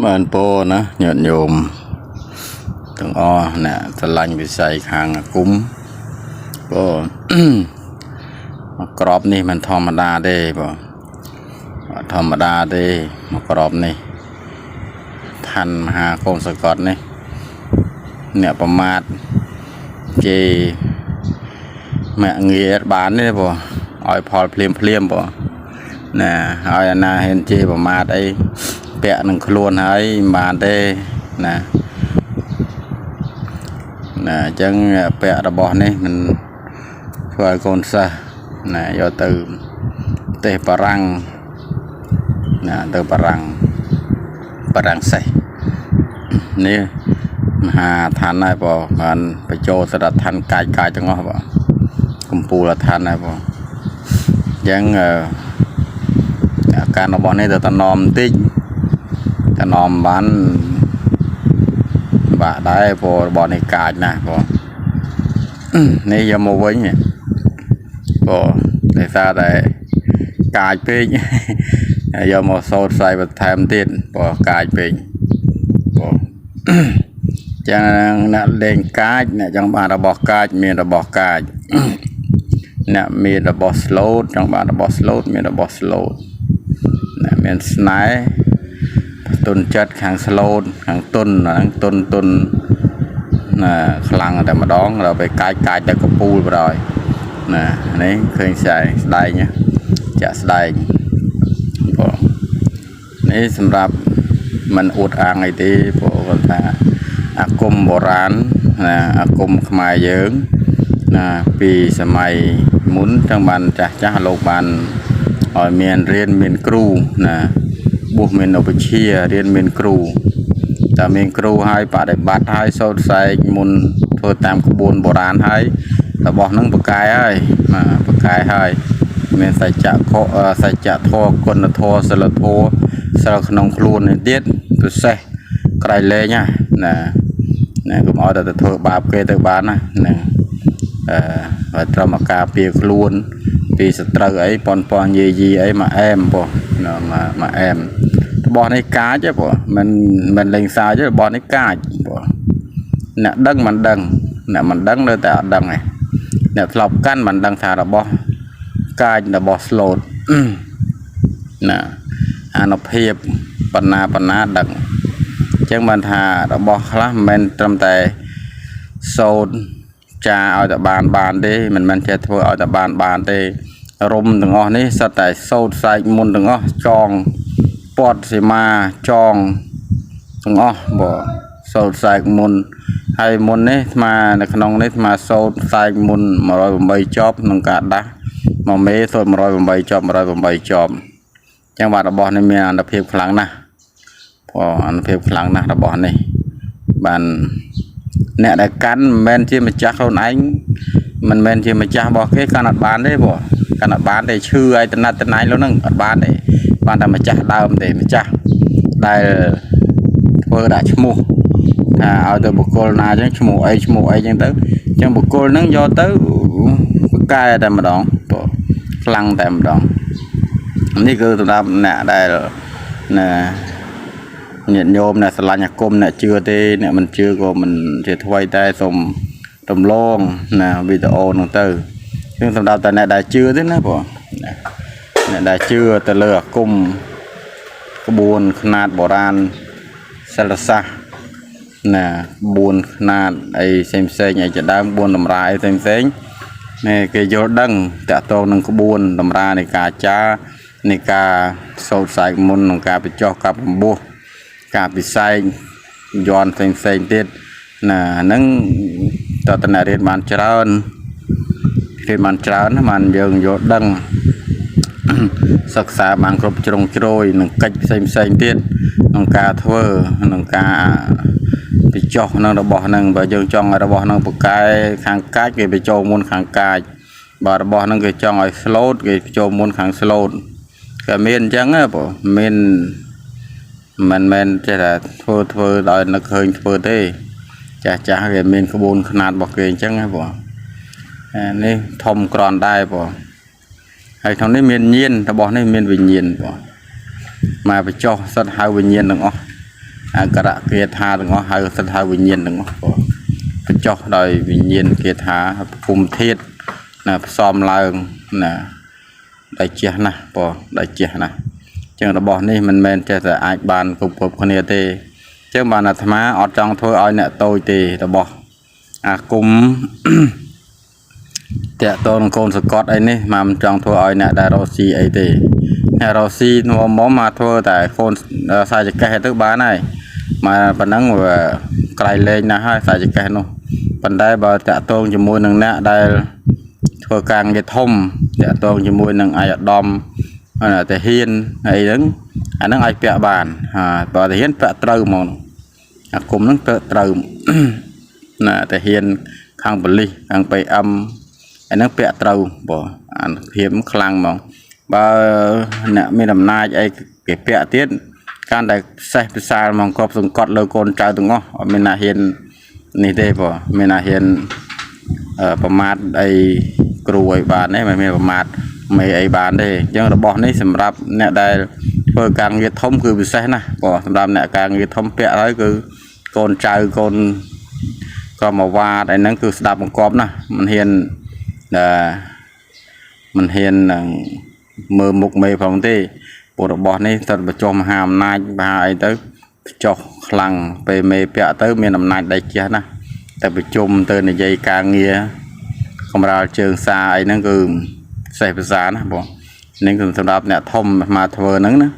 បានពោណាញាតិញោមទាំងអស់អ្នកស្រឡាញ់វិស័យខាងអាគមក៏ មកក្របនេះមិនធម្មតាទេបងអត់ធម្មតាទេមកក្របនេះឋានមហាកូនសកតនេះអ្នកប្រមាថគេមាក់ងាយអត់បានទេបងឲ្យផលភ្លាមភ្លាមបងណាហើយអាណាហ៊ានជេរប្រមាថអីពាក់នឹងខ្លួនហើយមិនបានទេណាណាអញ្ចឹងពាក់របស់នេះមិនធ្វើឲ្យកូនសិស្សណាយកទៅប្រទេសបារាំងណាទៅបារាំងបារាំងសេះនេះមហាឋានហើយបងបានបញ្ចូលសរឋានកាយកាយទាំងអស់បងកម្ពូលឋានហើយបងអញ្ចឹងអឺអាការរបស់នេះទៅតំណមបន្តិចតំណមបានបាក់ដែរព្រោះរបស់នេះកាចណាស់បង នេះយកមកវិញព្រោះដោយសារតែកាចពេក យកមកសូត្រផ្សាយបន្ថែមទៀតព្រោះកាចពេកព្រោះ ចឹងអ្នកលេងកាចអ្នកចង់បានរបស់កាចមានរបស់កាច អ្នកមានរបស់ slot ចង់បានរបស់ slot មានរបស់ slot អ្នកមានស្នេហ៍ទុនចិត្តខាង slot ខាងទុនហ្នឹងទុនទុនណាខ្លាំងតែម្ដងដល់ពេលកាចកាចតែកពូលបណ្ដោយណានេះឃើញស្ដែងស្ដែងណាចាក់ស្ដែងបងនេះសម្រាប់មិនអួតអាងអីទេព្រោះគាត់ថាអាគមបុរាណណាអាគមខ្មែរយើងណាពីសម័យមុនចង់បានចាស់ចាស់លោកបានឲ្យមានរៀនមានគ្រូណាបួសមានឧបជារៀនមានគ្រូតែមានគ្រូហើយបដិបត្តិហើយសូត្រសែកមុនធ្វើតាមក្បួនបុរាណហើយរបស់នឹងប្រកែហើយបាទប្រកែហើយមានសច្ចៈខសច្ចៈធម៌គុណធម៌សិលធម៌សិលក្នុងខ្លួននេះទៀតពិសេសក្រៃលែងណាណាណាកុំឲ្យតែទៅធ្វើបាបគេទៅបានណាណាអឺហើយត្រឹមអាការពារខ្លួន ពីសត្រូវអីប៉ុនប៉ុនយាយីអីមកអែមពោះមកមកអែមរបស់នេះកាចទេពោះមិនមិនលេងសើចទេរបស់នេះកាចពោះអ្នកដឹងមិនដឹងអ្នកមិនដឹងនៅតែអត់ដឹងឯងអ្នកធ្លាប់កាន់មិនដឹងថារបស់កាចរបស់ slot ណាអានុភាពបណ្ណាបណ្ណាដឹងអញ្ចឹងបានថារបស់ខ្លះមិនមែនត្រឹមតែសូត្រចាឲ្យតែបានបានទេមិនមែនចេះធ្វើឲ្យតែបានបានទេរុំទាំងអស់នេះសិតតែសូត្រសែកមុនទាំងអស់ចងពតសីមាចងទាំងអស់បើសូត្រសែកមុនហើយមុននេះអាត្មានៅក្នុងនេះអាត្មាសូត្រសែកមុន108ចប់ក្នុងការដាស់មកមេសូត្រ108ចប់108ចប់ចឹងបាទរបស់នេះមានអនុភាពខ្លាំងណាស់ព្រោះអនុភាពខ្លាំងណាស់របស់នេះបានអ្នកដែលកាន់មិនមែនជាម្ចាស់ខ្លួនឯងមិនមែនជាម្ចាស់របស់គេកាន់អត់បានទេព្រោះកាន់អត់បានទេឈឺឲ្យតំណាត់តំណែងលោកហ្នឹងអត់បានទេបានតែម្ចាស់ដើមទេម្ចាស់ដែលធ្វើដាក់ឈ្មោះថាឲ្យទៅបុគ្គលណាអញ្ចឹងឈ្មោះអីឈ្មោះអីអញ្ចឹងទៅអញ្ចឹងបុគ្គលហ្នឹងយកទៅបកែតែម្ដងព្រោះខ្លាំងតែម្ដងនេះគឺសម្រាប់អ្នកដែលណាញាតិញោមអ្នកស្រឡាញ់អាគមអ្នកជឿទេអ្នកមិនជឿក៏មិនជាថ្វីតែសូមរំលងណាវីដេអូហ្នឹងទៅគឺសម្រាប់តែអ្នកដែលជឿទេណាបងណាអ្នកដែលជឿទៅលើអាគមក្បួនខ្នាតបុរាណសិលសាស្ត្រណា4ខ្នាតអីផ្សេងផ្សេងអីជាដើម4តម្រាអីផ្សេងផ្សេងនេះគេយល់ដឹងតាក់ទងនឹងក្បួនតម្រានៃការចារនៃការសូត្រសែកមុនក្នុងការបញ្ចុះការបំពោះការពិសែកយន់ផ្សេងផ្សេងទៀតណាហ្នឹងតើតអ្នករៀនបានច្រើនរៀនបានច្រើនណាបានយើងយល់ដឹង សិក្សាបានគ្រប់ជ្រុងជ្រោយនឹងកិច្ចផ្សេងផ្សេងទៀតក្នុងការធ្វើក្នុងការបញ្ចុះក្នុងរបស់ហ្នឹងបើយើងចង់ឲ្យរបស់ហ្នឹងពូកែខាងកាចគេបញ្ចូលមុនខាងកាចបើរបស់ហ្នឹងគេចង់ឲ្យ slot គេបញ្ចូលមុនខាង slot ក៏មានអញ្ចឹងណាបងមានមិនមែនចេះតែធ្វើធ្វើដោយនឹកឃើញធ្វើទេ ចាស់ចាស់គេមានក្បួនខ្នាតរបស់គេអញ្ចឹងណាបងអានេះធំក្រន់ដែរបងហើយក្នុងនេះមានញៀនរបស់នេះមានវិញ្ញាណបងមកបញ្ចុះសិតហៅវិញ្ញាណទាំងអស់ អក្ខរគាថាទាំងអស់ហៅសិតហៅវិញ្ញាណទាំងអស់បងបញ្ចុះដោយវិញ្ញាណគាថាភូមិធាតុណាផ្សំឡើងណាដែលជះណាស់បងដែលជះណាស់ចឹងរបស់នេះមិនមែនចេះតែអាចបានគ្រប់គ្រប់គ្នាទេចឹងបានអាត្មាអត់ចង់ធ្វើឲ្យអ្នកតូចទេរបស់អាគម តាក់តងនឹងកូនសកត់អីនេះមកមិនចង់ធ្វើឲ្យអ្នកដែលរកស៊ីអីទេអ្នករកស៊ីមកមកមកធ្វើតែកូនខ្សែចកេះទៅបានហើយមកប៉ុណ្ណឹងវាក្រៃលែងណាស់ហើយខ្សែចកេះនោះប៉ុន្តែបើតាក់ទងជាមួយនឹងអ្នកដែលធ្វើការងារធំតាក់ទងជាមួយនឹងអាយឧត្តមតាហ៊ានអីហ្នឹងអាហ្នឹងអាចពាក់បានហើយបើតាហ៊ានពាក់ត្រូវហ្មងអាគុំហ្នឹងត្រូវត្រូវ ណាតាហ៊ានខាងប៉ូលីសខាង PM អាហ្នឹងពាក់ត្រូវបងអានុភាពខ្លាំងហ្មងបើអ្នកមានអំណាចអីគេពាក់ទៀតកាន់តែសេះពិសាលហ្មងគ្របសង្កត់លើកូនចៅទាំងអស់អត់មានណាហ៊ាននេះទេបងមានណាហ៊ានប្រមាថអីគ្រូអីបានទេមិនមានប្រមាថមេអីបានទេអញ្ចឹងរបស់នេះសម្រាប់អ្នកដែលធ្វើការងារធំគឺពិសេសណាស់បងសម្រាប់អ្នកការងារធំពាក់ហើយគឺកូនចៅកូន ក៏មកវ៉ាតអីហ្នឹងគឺស្ដាប់បង្គាប់ណាស់មិនហ៊ានដែលមិនហ៊ាននឹងមើលមុខមេផងទេពួករបស់នេះតើបញ្ចុះមហាអំណាចមហាអីទៅចុះខ្លាំងពេលមេពាក់ទៅមានអំណាចដៃជះណាស់តែប្រជុំទៅនិយាយការងារកម្រាលជើងសារអីហ្នឹងគឺសេះភាសាណាបងនេះគឺសម្រាប់អ្នកធំមកធ្វើហ្នឹងណា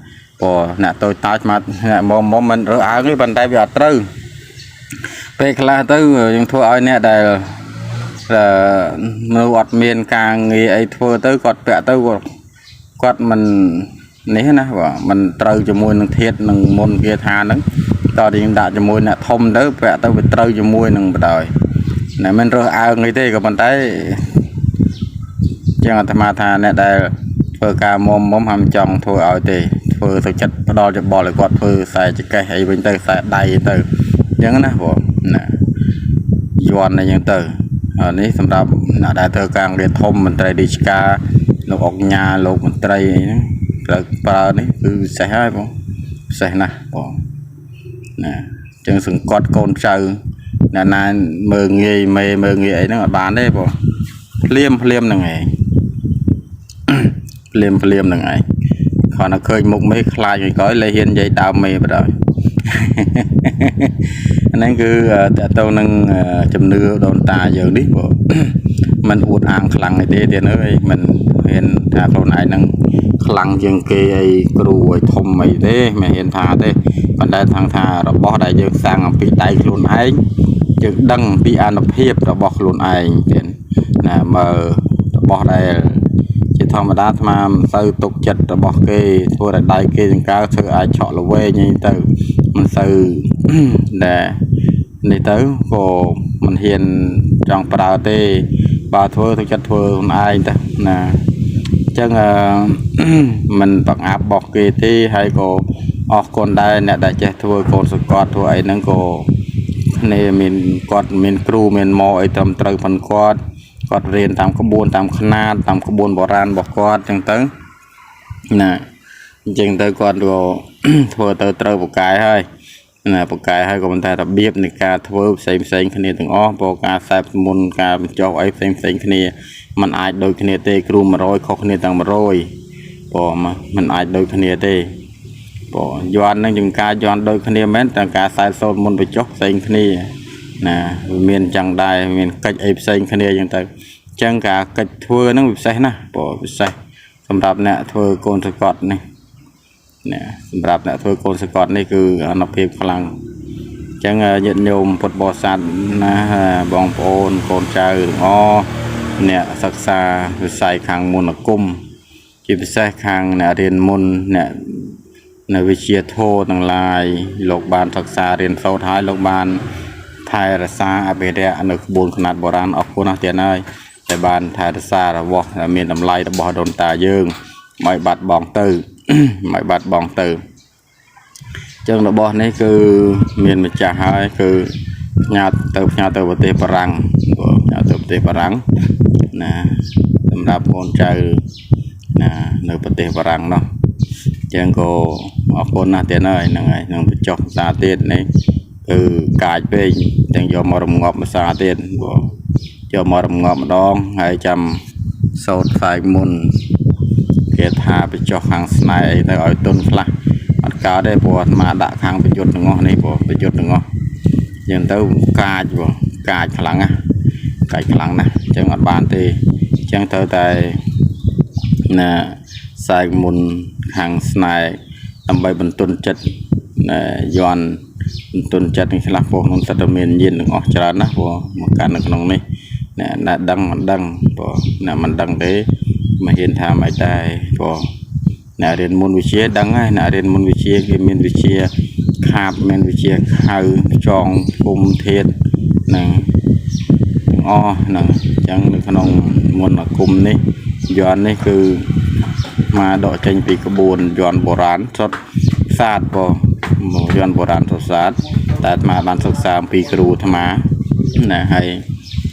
ព្រោះអ្នកតូចតាចមកអ្នកមុំមុំមិនរើសអើងទេប៉ុន្តែវាអត់ត្រូវពេលខ្លះទៅយើងធ្វើឲ្យអ្នកដែល អឺនៅអត់មានការងារអីធ្វើទៅគាត់ពាក់ទៅគាត់គាត់មិននេះណាបាទមិនត្រូវជាមួយនឹងធាតនឹងមុនគេថាហ្នឹងតើយើងដាក់ជាមួយអ្នកធំទៅពាក់ទៅវាត្រូវជាមួយនឹងបដ ாய் ណែមិនរើសអើងអីទេក៏ប៉ុន្តែជាងអាត្មាថាអ្នកដែលធ្វើការមុំមុំហាំចង់ធ្វើឲ្យទេធ្វើទៅចិត្តផ្ដល់យោបល់ឲ្យគាត់ធ្វើខ្សែចកេះអីវិញទៅខ្សែដៃទៅអញ្ចឹងណាបងណាយន់អីចឹងទៅអានេះសម្រាប់អ្នកដែលធ្វើការងារធំមន្ត្រីរាជការលោកអុកញ៉ាលោកមន្ត្រីអីហ្នឹងត្រូវប្រើនេះគឺពិសេសហើយបងពិសេសណាស់បងណាអញ្ចឹងសង្កត់កូនចៅអ្នកណាមើងងាយមេមើងងាយអីហ្នឹងអត់បានទេបងភ្លាមភ្លាមហ្នឹងឯង ភ្លាមភ្លាមហ្នឹងឯងគ្រាន់តែឃើញមុខមេខ្លាចវិញក្រោយលេហ៊ាននិយាយដើមមេបណ្ដោយ អាហ្នឹងគឺតើទៅនឹងជំនឿដូនតាយើងនេះបង มันអួតអាងខ្លាំងអីទេទៀតអើយมันហ៊ានថាខ្លួនឯងហ្នឹងខ្លាំងជាងគេអីគ្រូអីធំអីទេមិនហ៊ានថាទេប៉ុន្តែថងថារបស់ដែលយើងសាងអំពីដៃខ្លួនឯងយើងដឹងពីអានុភាពរបស់ខ្លួនឯងទៀតណាមើលរបស់ដែលជាធម្មតាអាត្មាមិនសូវទុកចិត្តរបស់គេធ្វើតែដៃគេចង្កើធ្វើអាចឆក់ល្វែងអីទៅមិនសូវ ដែលនេះទៅក៏មិនហ៊ានចង់ប្រើទេបើធ្វើទុកចិត្តធ្វើខ្លួនឯងទៅណាអញ្ចឹងអឺ មិនបង្អាប់របស់គេទេហើយក៏អរគុណដែរអ្នកដែលចេះធ្វើកូនសកត់ធ្វើអីហ្នឹងក៏គ្នាមានគាត់មានគ្រូមានម៉អីត្រឹមត្រូវប៉ុនគាត់គាត់រៀនតាមក្បួនតាមខ្នាតតាមក្បួនបុរាណរបស់គាត់អញ្ចឹងទៅណាអញ្ចឹងទៅគាត់ក៏ ធ្វើទៅត្រូវពូកែហើយណាពូកែហើយក៏ប៉ុន្តែរបៀបនៃការធ្វើផ្សេងផ្សេងគ្នាទាំងអស់ព្រោះការសែបមុនការបញ្ចុះអីផ្សេងផ្សេងគ្នាมันអាចដូចគ្នាទេគ្រូ100ខុសគ្នាទាំង100ព្រោះมันអាចដូចគ្នាទេព្រោះយន់នឹងចង្ការយន់ដូចគ្នាមែនតែការសែតសូត្រមុនបញ្ចុះផ្សេងគ្នាណាវាមានចឹងដែរមានកិច្ចអីផ្សេងគ្នាចឹងទៅអញ្ចឹងការកិច្ចធ្វើហ្នឹងពិសេសណាស់ព្រោះពិសេសសម្រាប់អ្នកធ្វើកូនសកត់នេះ ណាសម្រាប់អ្នកធ្វើកូនសកត់នេះគឺអនុភាពខ្លាំងអញ្ចឹងញាតិញោមពុទ្ធបរិស័ទណាបងប្អូនកូនចៅទាំងអស់អ្នកសិក្សាវិស័យខាងមន្តអាគមជាពិសេសខាងអ្នករៀនមុនអ្នកនៅវិជ្ជាធម៌ទាំងឡាយលោកបានសិក្សារៀនសូត្រហើយលោកបានថែរក្សាអភិរក្សនៅក្បួនខ្នាតបុរាណអរគុណណាស់ទៀតហើយដែលបានថែរក្សារបស់ដែលមានតម្លៃរបស់ដូនតាយើងមិនឲ្យបាត់បង់ទៅ មិនបាត់បង់ទៅចឹងរបស់នេះគឺមានម្ចាស់ហើយគឺផ្ញើទៅផ្ញើទៅប្រទេសបារាំងផ្ញើទៅប្រទេសបារាំងណាសម្រាប់កូនចៅណានៅប្រទេសបារាំងនោះ ចឹងក៏អរគុណណាស់ទៀតហើយហ្នឹងហើយនឹងបញ្ចុះភាសាទៀតនេះគឺកាចពេកទាំងយកមករំងាប់ភាសាទៀតព្រោះយកមករំងាប់ម្ដងហើយចាំសូត្រផ្សាយមុនគេថាបញ្ចុះខាងស្នេហ៍អីទៅឲ្យទុនខ្លះអត់កើតទេព្រោះអាត្មាដាក់ខាងប្រយុទ្ធទាំងអស់នេះព្រោះប្រយុទ្ធទាំងអស់ចឹងទៅកាចព្រោះកាចខ្លាំងណាស់កាចខ្លាំងណាស់អញ្ចឹងអត់បានទេអញ្ចឹងត្រូវតែណាផ្សាយមុនខាងស្នេហ៍ដើម្បីបន្ទន់ចិត្តណាយន់បន្ទន់ចិត្តនេះខ្លះព្រោះក្នុងសិតតែមានញាណទាំងអស់ច្រើនណាស់ព្រោះមកកាន់នៅក្នុងនេះអ្នកណាដឹងមិនដឹងព្រោះអ្នកមិនដឹងទេមកហ៊ានថាមិនដែរព្រោះអ្នករៀនមុនវិជ្ជាដឹងហើយអ្នករៀនមុនវិជ្ជាគេមានវិជ្ជាខាបមានវិជ្ជាខៅចងគុំធាតនិងទាំងអស់ហ្នឹងអញ្ចឹងនៅក្នុងមុនអាគមនេះយន្តនេះគឺមកដកចេញពីក្បួនយន្តបុរាណសុទ្ធសាទបងយន្តបុរាណសុទ្ធសាទតែអាត្មាបានសិក្សាអំពីគ្រូអាត្មាណាហើយ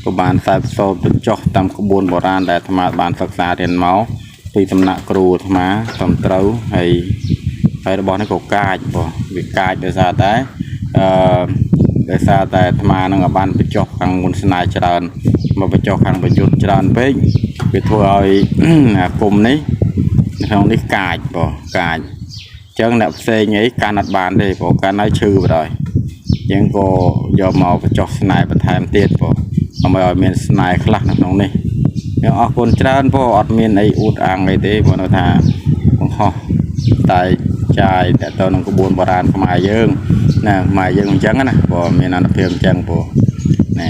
ក៏បានខ្សែផ្សោតបញ្ចុះតាមក្បួនបុរាណដែលអាត្មាបានសិក្សារៀនមកពីសំណាក់គ្រូអាត្មាត្រឹមត្រូវហើយហើយរបស់នេះក៏កាចបងវាកាចដោយសារតែអឺដោយសារតែអាត្មានឹងឲ្យបានបញ្ចុះខាងមុនស្នេហ៍ច្រើនមកបញ្ចុះខាងប្រយុទ្ធច្រើនពេកវាធ្វើឲ្យ អាគមនេះនៅក្នុងនេះកាចបងកាចអញ្ចឹងអ្នកផ្សេងអីកាន់អត់បានទេព្រោះកាន់ហើយឈឺបណ្ដោយអញ្ចឹងក៏យកមកបញ្ចុះស្នេហ៍បន្ថែមទៀតបងដើម្បីឲ្យមានស្នេហ៍ខ្លះនៅក្នុងនេះខ្ញុំអរគុណច្រើនព្រោះអត់មានអីអួតអាងអីទេព្រោះនៅថាបង្ហោះតែចាយតទៅនឹងក្បួនបុរាណខ្មែរយើងណាខ្មែរយើងអញ្ចឹងណាព្រោះមានអនុភាពអញ្ចឹងព្រោះណែ